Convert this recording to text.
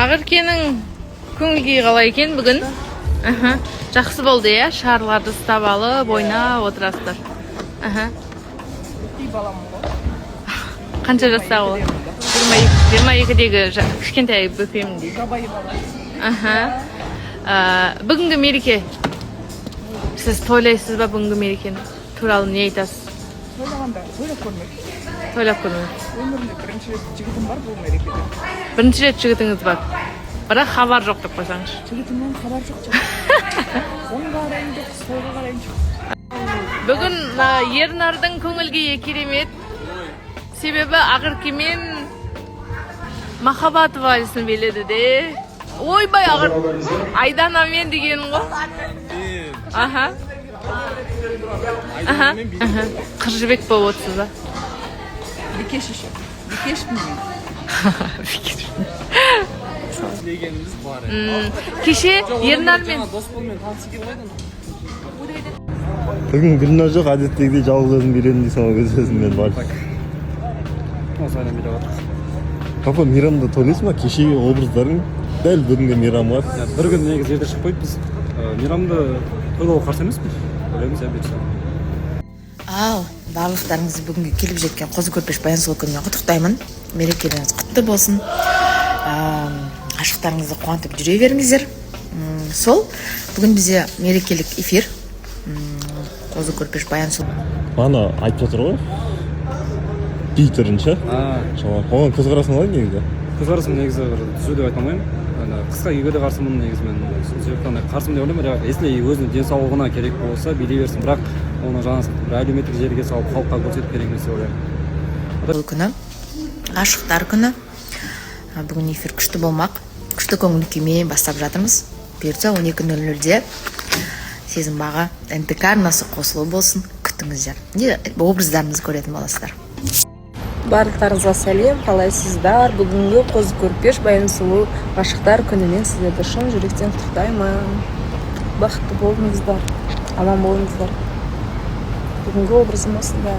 Ақеркенің көңіл күйі қалай екен бүгін? Аха. Жақсы болды, иә? Шарларды ұстап алып, ойнап отырасыздар. Аха. Үй баламын ғой. Қанша жаста ол? 22, 22-дегі кішкентай бөпемін дейді. Жабайы бала. Аха. Бүгінгі мереке. Сіз тойлайсыз ба? Бүгінгі мерекені туралы не айтасыз? Тойлағанда, тойлап көрмеппін. Тойлап көрмедіңіз. Өмірімде бірінші рет жігітім бар бұл мерекеде. Бірінші рет жігітіңіз бар. Бірақ хабар жоқ деп қойсаңызшы. Жігітімнен хабар жоқ. Оңға қарайын жоқ, солға қарайын жоқ. Бүгін Ернардың көңіл күйі керемет. Себебі Ақеркемен махаббат вальсін биледі де. Ойбай, Ақыр Айданамен дегенім ғой. Аха. Аха. Аха. Қыз жібек болып отырсыз ба? Бикеш еще. Бикешпін мен. Дегеніміз бар. Кеше Ернармен Дос болмен таныс екен ғой Айдана. Бүгін Гүлнар жоқ, әдеттегідей жалғыз өзім биледім дейсің ғой өз өзіңмен вальс. Осылайынан билеп жатырмыз. Папа, мейрамда тойлайсың ба? Кешегі образдарың дәл бүгінгі мейрамға. Иә, бір күн негізі ерте шығып қойыппыз. Мейрамды тойлауға қарсы емеспіз. Ойлаймыз, иә, бұйырса. Ал барлықтарыңызды бүгінгі келіп жеткен Қозы Көрпеш Баян Сұлу күнімен құттықтаймын. Мерекелеріңіз құтты болсын. Ғашықтарыңызды қуантып жүре беріңіздер. Сол бүгін бізде мерекелік эфир. Қозы Көрпеш Баян Сұлу. Ана айтып жатыр ғой, би түрін ше. Шамалы оған көзқарасың қалай негізі? Көзқарасым негізі бір түзу деп айта алмаймын. Ана қысқа киюге де қарсымын негізі мен. Сол себептен андай қарсымын деп ойлаймын, бірақ если өзінің денсаулығына керек болса, билей берсін, бірақ оны жаңағы бір әлеуметтік желіге салып, халыққа көрсетіп керек емес деп ойлаймын. Бұл күні ғашықтар күні. Бүгін эфир күшті болмақ, күшті көңіл күймен бастап жатырмыз. Бұйыртса, 12:00-де Сезім бағы НТК арнасы қосылу болсын, күтіңіздер. Не образдарымызды көретін боласыздар. Барлықтарыңызға сәлем, қалайсыздар? Бүгінгі Қозы Көрпеш Баян Сұлу ғашықтар күнімен сіздерді шын жүректен құттықтаймын. Бақытты болыңыздар, аман болыңыздар. Бүгінгі образым осындай.